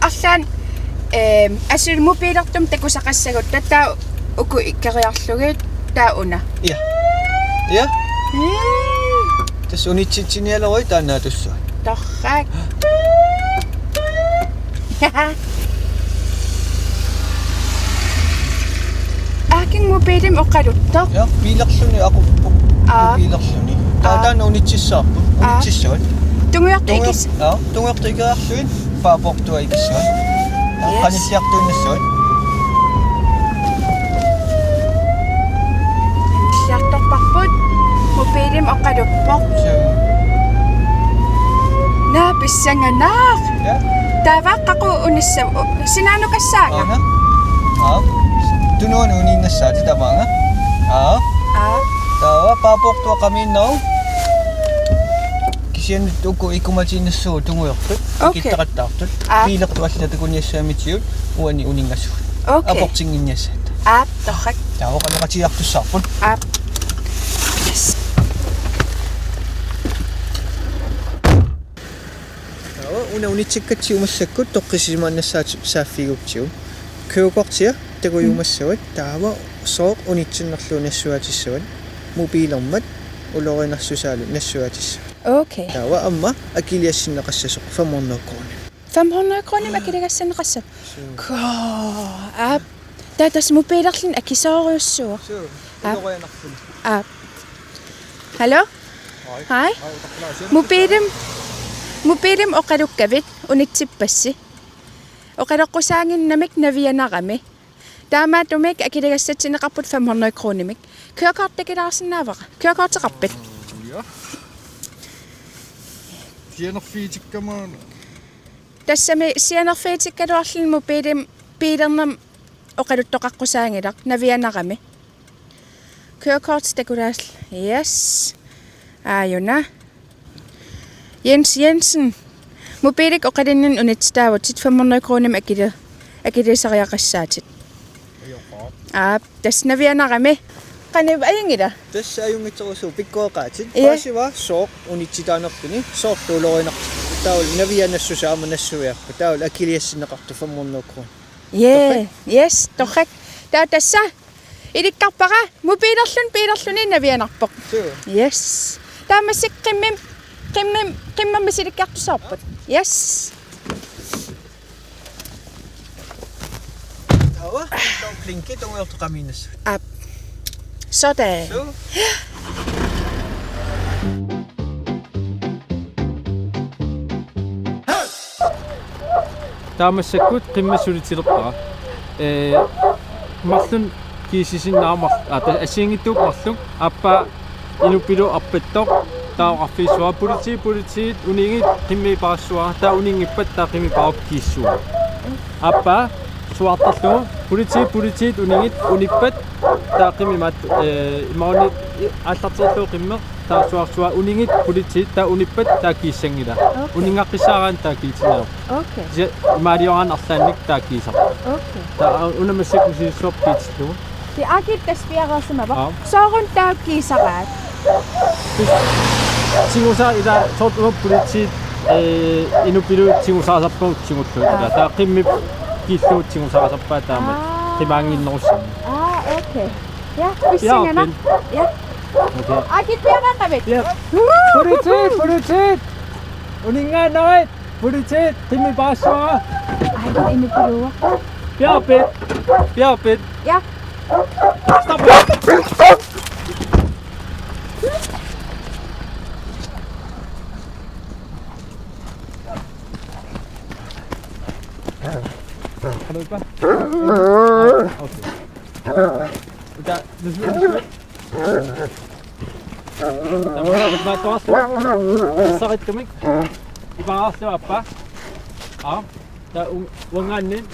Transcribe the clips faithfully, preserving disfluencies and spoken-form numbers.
Arlaannik, ehm, assut mobilertumik takusaqassagutta, taava uku ikkeriarlugit, taava una. Ja. Ja. Mm. Tassa unitsitsinialerui taanna tussu. Torrak. Aakin mobilimik oqaluttoq. Ja, biilerluni aquppoq. Aa. Biilerluni. Taa-, aa, taanna unitsissavarput. Aa. Unitsissavat. Tungujortoq. Tungujor-, ikis-, aa, tungujortoq ikeriarlugit paapoortua ikissavat. Yes. Qanilliartuinnassavat. Qanilliartorparput. Mobilimik oqaluppoq. Suu. Naa, pissanganaq. Ja. Taava qaqugu unissava, u-, sinaanukassaanga? Aana. Aa. Tunuani uniinnassaatit tamaanga. Aa. Aa. Taava paapoortua qamiinnagu. Kisianni uku ikumatiinnassuugut tungujortut. Okay. Ikittaqattaartut. Aa. Biilertut allat takuniassammitigut uani uninngassugut. Okay. Aportinnginniassaat. Aap, torrak. Taava oqaloqatigiartussavarput. Aap. Yes. Taava una unitsikkatsigu massakkut toqqissisimaannassaat saaffigiutsigu. Kørekortia takujuumassavat, taava sooq unitsinnerlugu nassuiaatissavat. Mobilermat ulorianarsusaalu nassuiaatissavat. Okay. Taava aamma akiliassinneqassasoq fem hundrede kroner. Fem hundrede kroner akiligassinneqassavat. Suu. Koo, aap. Taava tassa mobilerluni akisoorujussuuvoq. Suu. Aap. Ulorianarluni. Aap. Hallo? Hej. Hej. Hej, tak for det. Mobilimik, mobilimik oqalukkavit unitsippassi. Oqaloqqusaaginnarmik navianarami. Taamaattumik akiligassatsineqarput fem hundrede kronimik. Kørekort takilaarsinnaavara. Kørekorteqarpit? Ja. Sianerfigitikkama. Tassami sianerfigitikkaluarluni mobilimik biilernermik oqaluttoqaqqusaanngilaq navianarami. Kørekort takulaarl-, yes. Aajuna. Jens Jensen. Mobilik oqalinninni unitsitaavutit fem hundrede kronimik akili-, akilisariaqassaatit. Aap, tassa navianarami. Qanoq ajunngila? Tassa ajunngitsorusuuvoq, pikkoreqaatit. Ja. Paasiva sooq unitsitaanerluni, soorlu ulorianartoq. Taavalu navianassusaa aamma nassuiarput. Taavalu akiliassinneqartoq fem hundrede kroner. Yeah. Torrak? Yes, torrak. Taava tassa ilikkarpara, mobilerluni, biilerluni navianarpoq. Suu. Yes. Taava massakkut qimmim-, qimmim-, qimmammi silikkiartussavarput. Yes. Taava, taava blinki tungujortoq qamiinnassavaa. Aap. Sådan. Suu. Taava massakkut qimmit sulitilerpara. Ee, marlunnik kiisisinnaammat, aa, ta-, assigiinngitsuupput marluk, aappaa inupilu arpattoq, taava oqarfigissuara: Politi, politiit, unigit, qimmit paasissuara. Taava uninngippat taava qimmit paarukku kiisissuuara. Aappaa suaartarlugu: Politi, politiit, unigit, unippat, taava qimmit maat-, ee, imaluunniit aallarterlugu qimmeq, taava suaarsuara: Unigit, politiit, taava unippat, taava kiissanngilaa. Okay. Uninngaqqissaaraanni taava kiitinnaavoq. Okay. Kisianni imaaliorani arlaannik taava kiisarput. Okay. Taava una massakkut misiliissuarput kiitillugu. Ti akit tasviaraasima va? Aap. Soorunami taava kiisaraat. Tus-, tigusaa ilaa soorlu uagut politiit, ee, inupilu tigusaasarpagut tigullugu ilaa. Aap. Taava qimmit kiillugu tigusaasarpaat taama. Aa. Qimaannginnerussaaq. Aa, okay. Ja, pissanganaq. Piaarpit? Ja. Okay. Akit piareeqqavit? Ja. Woo! Politiit, politiit! Uninngaannarit! Politiit, qimmit paasissuara! Ai, inupiluuvoq. Piaarpit? Piaarpit? Ja. Stop! Hallo, Ipa. Okay. Uta, nusui. Tama, tama, tama. Sarittumik. Ipaarlu appa. Aa. Taava u-, uanngaanniit.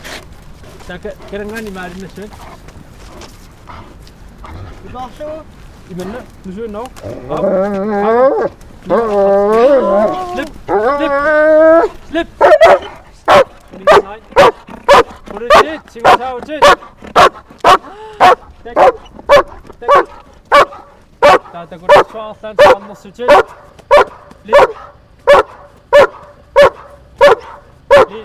Taava ka-, kalanngaanniit maalinnassuit. Ipaarlu. Imanna, nusuinnaq. Aa. Slip, slip, slip. Politiit, tigusaavutit. Tak. Tak. Taava takulersuarlaat saarnersutit. Li. Li.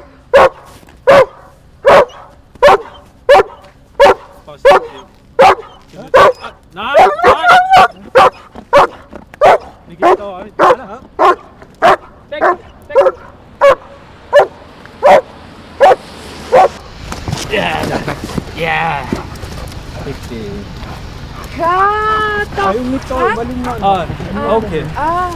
Ja. Kaata. Ajunngitsoq malunnaq. Aa, okay. Aa.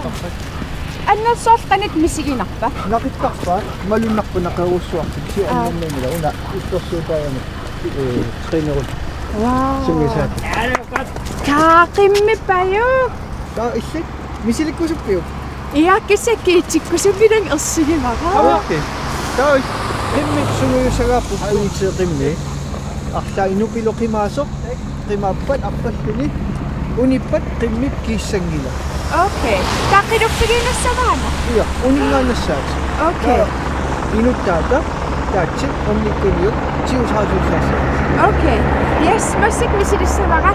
Anna soorlu qanoq misiginarpa? Naqittarpa, malunnarpoq naqerussuartik, kisianni Aa. Annermila una istorsuutaajami, eh, trænerut. Wow. Sungiusaat. Kaa qimmippajuk. Taa illit misilikkusuppiuk? Ia, kisianni kiitsikkusunnginnami ersigivara. Aa, okay. Taa qimmit sungiusagaapput, qimmit qimmit. Arlaat inupilu qimaasoq, qimaappat arpalluni, unippat qimmip kiissanngilaq. Okay. Taa qiluffigiinnassavaana? Ia, uninngaannassaatit. Okay. Taa inuttaata, taatsit, ornikkuniuk, tigusaqartussaassaatit. Okay. Yes, massakkut misilissavara.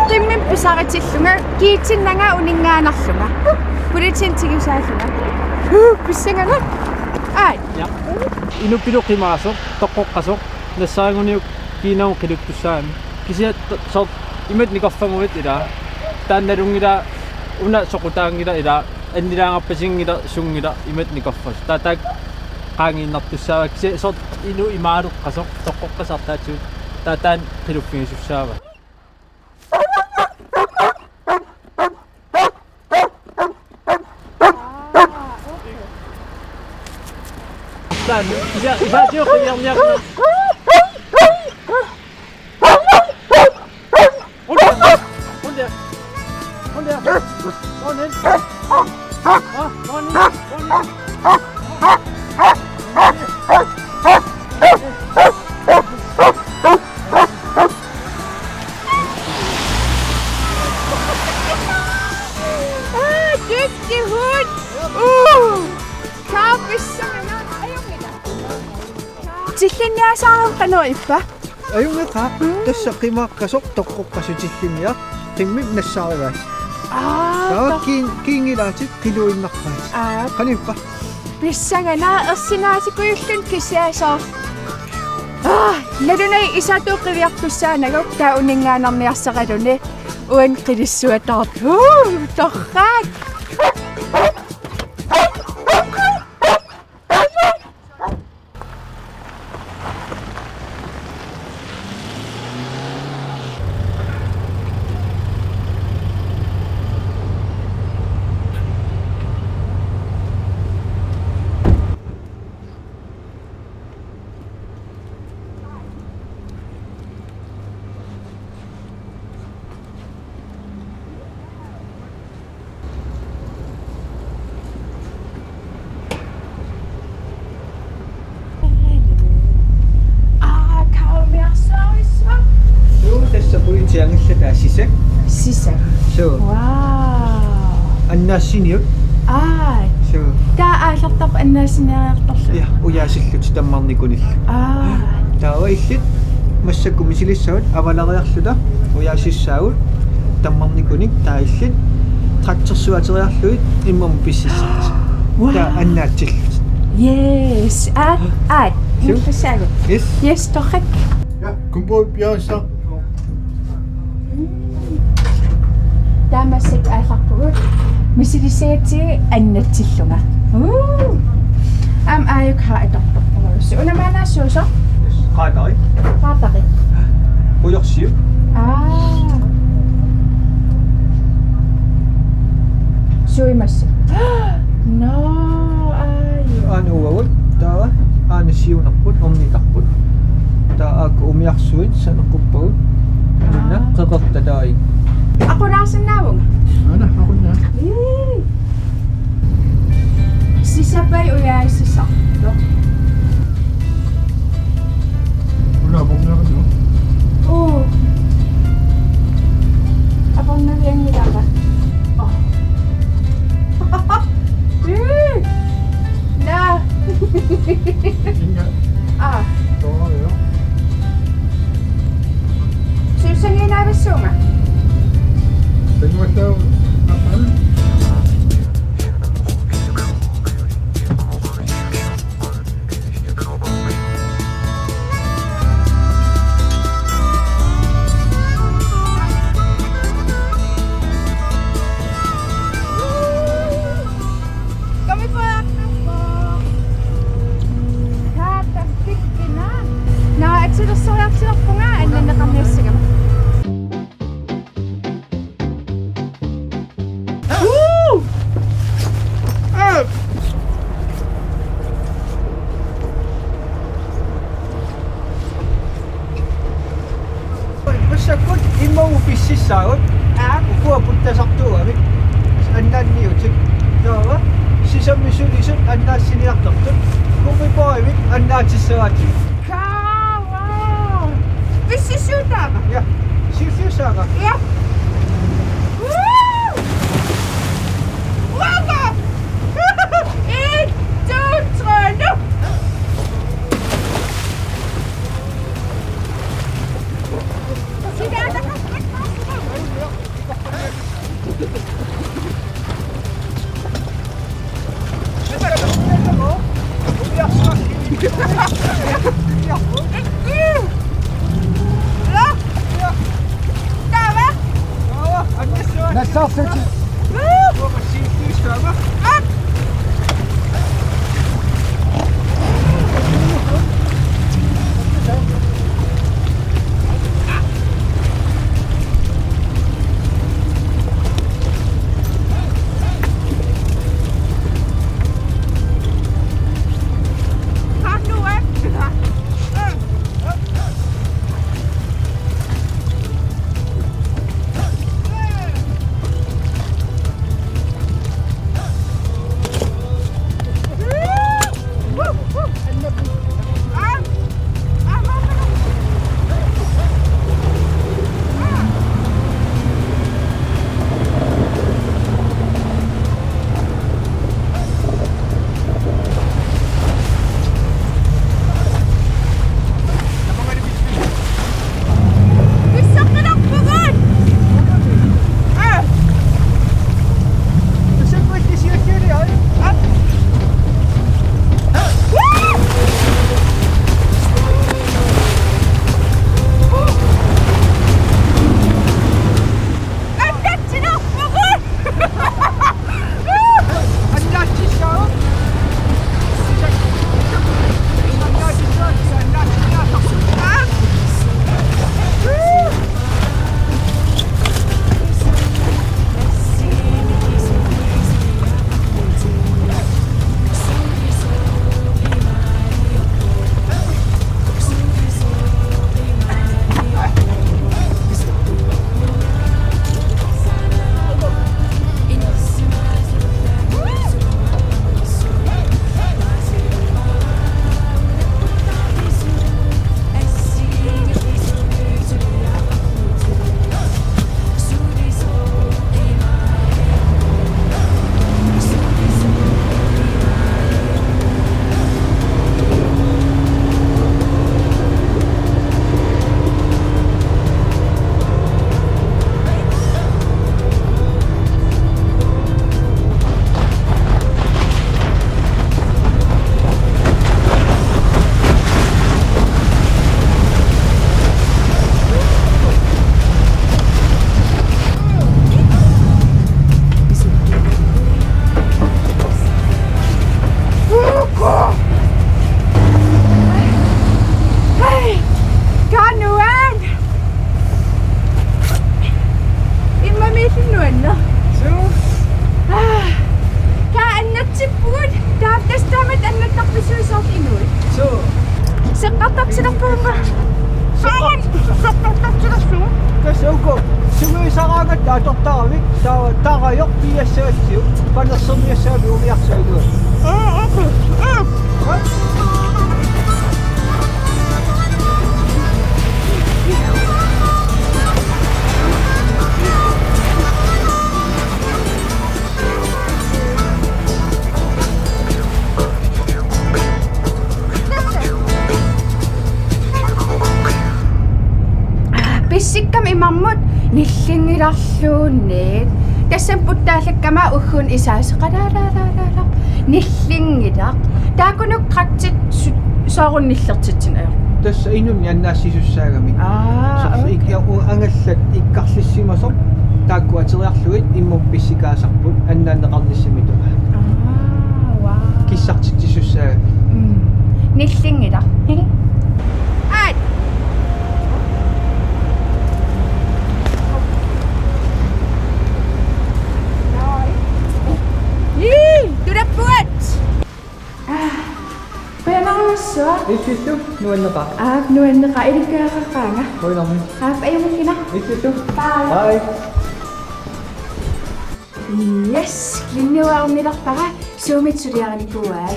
Qimmimik pisaritillunga, kiitsinnanga uninngaannarlunga. Politiinut tigusaallunga. Huu, pissanganaq. Aaj. Ja. Inupilu qimaasoq, toqqoqqasoq, nassaarinnguaniuk kiinanut qiluttussaammat. Kisianni t-, soorlu imatut nikorfaguit ilaa. Taanna nalunngilaa, una soqutaanngilaq ilaa, annilaangarpasinngilaq sunngilaq imatut nikorfasoq. Taa taakku qaangiinnartussaavaat. Kisianni soorlu inuk imaaleqqasoq, toqqoqqasoq arlaatigut. Taa taanna qiluffigisussaavaat. Taa, isa, isa, tio, qiviarniarna. Hold der. Hold der. Hold der. Hold der. Hold den. Ah, hold den. Hold den. Aa, dygtig hund! Uh! Kaapissangana, ajunngilaq. Tillinniasaarami qanoq ippa? Ajunngeqaaq, tassa qimaaqqasoq toqqoqqasoq tillinniaq, qimmip nassaarivaat. Aa, taava toq- kiin-, kiinngilaatit qiluinnarpaat. Aa. Qanoq ippa? Pissangana ersinaatikujulluunniit kisianni soorlu. Aa, nalunagu isatut qiviartussaanagu taa uninngaannarniarsaraluni uani qilissuataartoq. Huu, torrak. Aa, kaamiarsuarissaq. Suu, tassa politiit angallataa Sisak. Sisak. Suu. Wow. Annaassiniut. Aa. Suu. Taa aallartarpoq annaassiniariartorlu. Ja, ujaasillutit tammarnikunillu. Aa. Taava illit massakkut misilissavat avalariarluta ujaasissaagut tammarnikunik, taava illit traktorsuateriarlugit immamut pississat. Wow. Taa annaatsillutit. Yes. Aa, aa. Suu. Nuppissaagut. Yes. Yes, torrak. Ja, kumpul piaasa. Taava massakkut aallarpugut misilissagatsigu annatsillunga. Uu. Aamma aajuku haa atortorujussuuvoq. Una maannaassuusoq? Qaatari. Qaatari. Pujorsiuk. Aa. Suimassi. Nå, aaju. Aana uagut, taava aana siunerput, ornitarput. Taava aajuku umiarsuit saneqquppagut. Una, aa, qeqertaq taai. Aqulaarsinnaavunga? Aana, aqunnaa. Ii. Sisapai ujaasisartoq. Una aporniarisiuk? Uu. Apornavianngilara. Oh. Ii. Naa. Inga. Aa. Toornavia. Suussangiinnavissuunga? Tannguallaaq. Aa. Kom i på. Kaata, kikkina. Nå, er til Imagu pississaagut. Aa. Ukua puttasartuugavit. Annaanniutit. Taava. Sisamat sulisut annaassiniartartut. Kummiporavit annaatissavaatit. Kaava. Pississuutaava? Ja. Siulliussaanga? Ja. Woo! Woo! En, to, tre, nu! That's all fifty. Hej, kanuan. Immamiillunga nuanneq. Suu. Aa. Kaa annertippugut, taava tassa taamatut annertarpassuit soorlu inuit. Suu. Seqqartartilerput aamma. Seqqar-, seqqartartilersugut. Tassa uku sungiusaraangatta atortaravit, taava tarajoq piassagatsigu, panerserniassagami umiarsuaq inuit. Aa, okay. Aa. Pissikkami imarmut nillinngilarluunniit. Tassami puttaallakkama ugguuna isaaseqalaalaalaalaaq. Nillinngilaq. Taakkunuku kraktit su-, soorunami nillertitsineq ajorput. Tassa inunnik annaassisussaagamik. Aa, soorlu ik-, okay. Ja, u-, angallat ikkarlissimasoq taakku ateriarlugit immamut pissikaasarput annaanneqarnissaminnut. Aa, wow. Kissartitsisussaagamik. Mm. Nillinngilaq. Aat. Ii, tulappugut. Aa, qujanarujussuaq. Sua? Illillu nuanneqaaq. Aap, nuanneqaaq, ilikkagaqaanga. Qujanarmi. Aap, ajunngilaq. Illillu. Bye. Bye. Yes, Glenni uanga ornilerpara, Zoomit suliarinikuuai.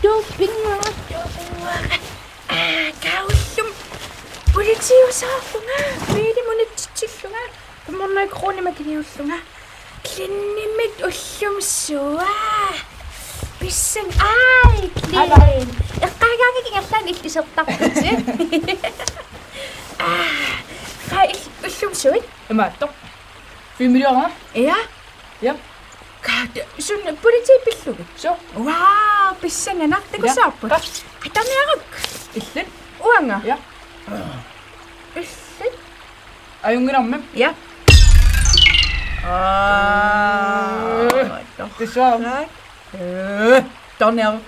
Tuupinnguaq, tuupinnguaq. Aa, kaullum. Politiusaarlunga, biilimut unitsitsillunga, femhundrede kroner makiliullunga. Glennimit ullumi sua. Pissanganaq, Glenn. Hallo. Eqqaagaangakkit ingerlaannaq isertarputit. Aa, qaa il-, ullumi sui? Imaattoq. Filmiliorama? Ja. Ja. Kaat, suna politiit pillugit? Suu. Wow, pissanganaq. Ja. Takussavarput. Qaa. Atorniaruk. Illit? Uanga? Ja. Illit? Ajunngilarmi? Ja. Aa, tassa. Ee, atorniaruk.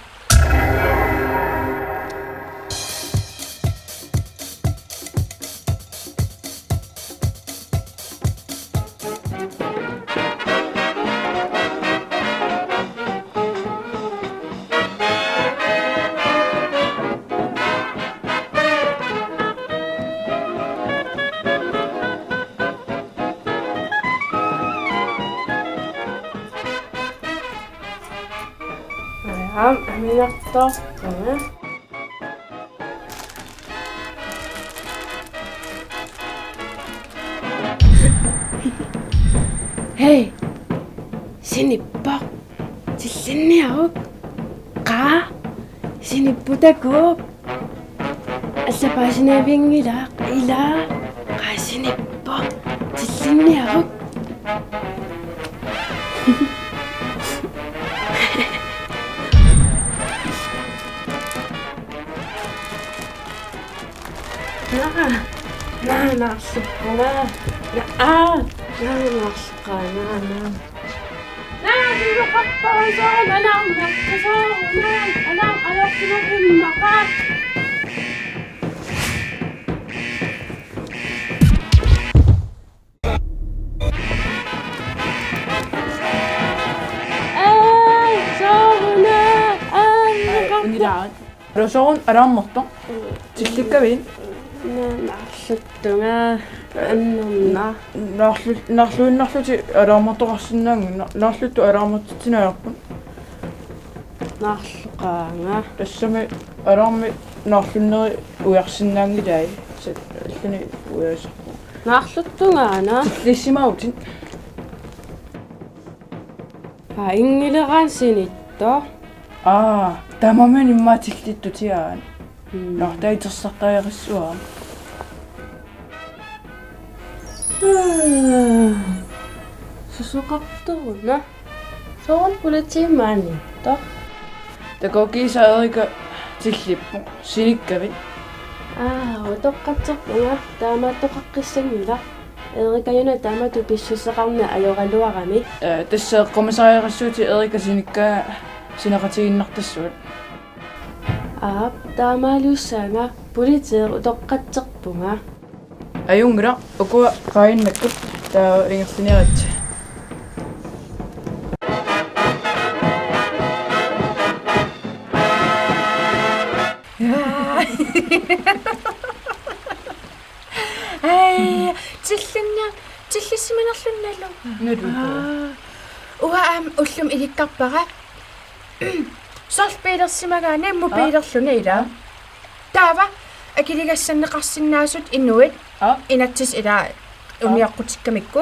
Aam, amigartoorpunga. Hej! Sinippoq. Tillinniaruk. Qaa? Sinipput takuuk. Alla paasinavianngilaq, ilaa, qaa sinippoq, tillinniaruk. Naa, naa, naarluppunga. Naa, aa, naa, naarluqaanga, naa. Aa, sooruna! Aa, aa, nakkakka. Unilaa. Sooruna alarmortoq. Tillikkavit? Naa, naarluttunga. Annerna. Naarlu-, naarluinnarlutit alarmortoqarsinnaanngillat. Na-, naarluttut alarmortitsineq ajorput. Naarluqaanga. Tassami alarmi naarlunneri ujarsinnaanngilai. Sa-, allani ujarisarpugut. Naarluttungaana. Tillissimavutit. Aa, inngileraangat sinittoq. Aa, tamarmik immaqa tillittutit aana. Mm. Nå, taava itersartariaqassuara. Susoqartoruna. Sooruna politiit maaniittoq? Takuuk kiisa Erika tillippoq, sinikkavit? Aa, utoqqatserpunga, taamaattoqaqqissanngilaq. Erikajuna taamatut pissuseqarneq ajoraluarami. Ee, tassa eqqumisariaqassuutit Erika sinikkaa sineqatigiinnartassavat. Aap, taamaalussaanga, politiit utoqqatserpunga. Ajunngilaq, ukua qaannakkut taava ingerlaniaritsi. Ai, tillinnia-, tillissimanerlunnalu. Nalu. Aa. Uanga aamma ullumi ilikkarpara. Soorlu biilersimagaanni, mobiilerluni ilaa. Aa. Taava akiligassanneqarsinnaasut inuit. Aa. Inatsisit ilaa unioqqutikkamikku.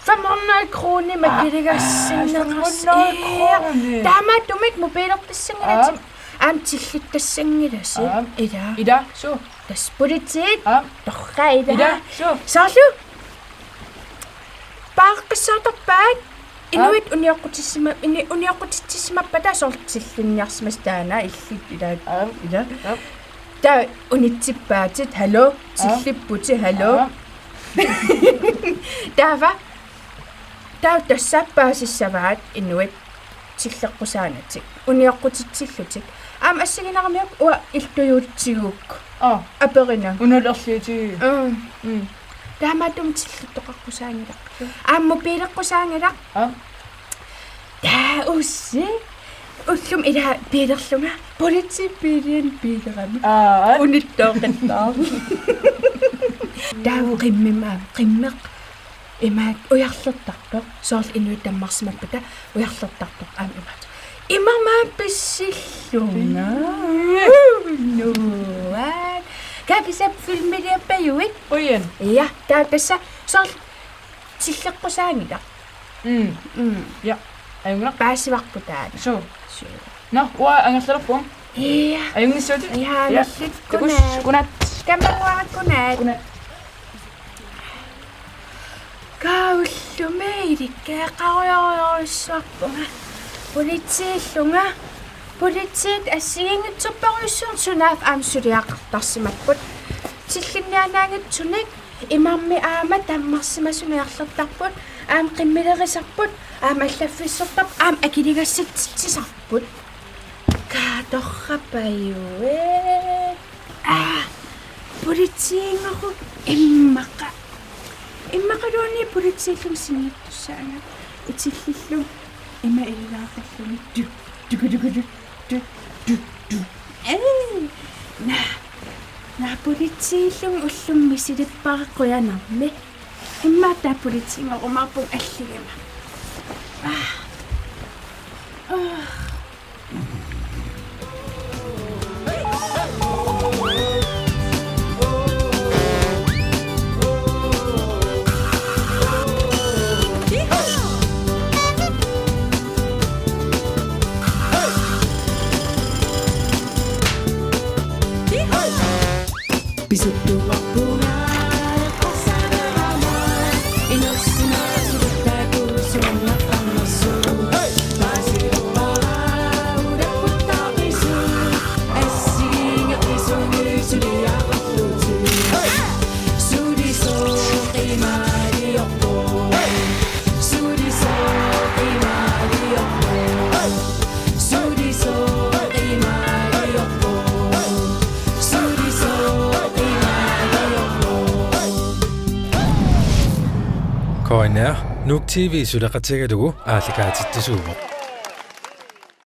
Femhundrede kroner makiligassinneqars-, aa, femhundrede kroner. Taamaattumik mobiilertassanngilatit. Aa. Aamma tillittassanngilatit. Aa. Ilaa. Ilaa, suu. Tassa politiit. Aa. Torrak ilaa. Ilaa, suu. Soorlu. Paaqqissaartarpaat. Aa. Inuit unioqqutissima-, ini-, unioqqutitsissimappata soorlu tillinniarsimasut taanna illit ilaa. Aa. Ilaa. Aa. Taava unitsippaatit, hallo, aa, tillipputit, hallo. Aa. Taava, taava tassa paasissavaat inuit tilleqqusaanatik, unioqqutitsillutik. Aamma assiginermiuk uanga illujuutsiguk. Aa. Aperinagit. Unalerliutigigit. Mm. Mm. Taamaattumik tillittoqaqqusaanngilaq. Mm. Aamma mobiileqqusaanngilaq. Aa. Taa ussi. Ullumi ila biilerlunga. Politiit biiliani biilerami. Aa. Unittooqittaa. Taava qimmima, qimmeq. Imaak ujarlertartoq. Soorlu inuit tammarsimappata ujarlertartoq. Aamma imaak. Imamaa pissillunga. Nuak. Kapisap filmiliappajuit. Ujan. Ja, taa tassa. Soorlu tilleqqusaanngilaq. Mm. Mm. Ja. Ajunngilaq. Paasivarput taanna. Suu. Suu. Nå, uanga angerlalerpunga. Ja. Ajunngissaatit? Ja, ja. Nallit. Takuss, kunaat. Kunaat. Kammaruara kunaat. Kunaat. Kaa ullumi ilikkagaqarujorujussuarpunga. Politiillunga. Politiit assigiinngitsorpassuarnik sunaaffa aamma suliaqartarsimapput. Tillinniarnaanngitsunik. Imarmi aamma tammarsimasuni ujarlertarput, aamma qimmilerisarput, aamma allaffissortarput, aamma akiligassitsisarput. Kaa torrapajue. Aa, politiinngooq immaqa. Immaqaluunniit politiillunga sinniittussaanga. Utillillunga ima illaaqilluni. Du, du, du, du, du. Du, du, du. Ee, naa, naa politiillunga ullumi misilippara qujanarmi. Immaqa taa politiinngorumaarpunga alligama. Aa. Aa. K N R, Nuuk T V suleqatigalugu aallakaatitsisuuvoq.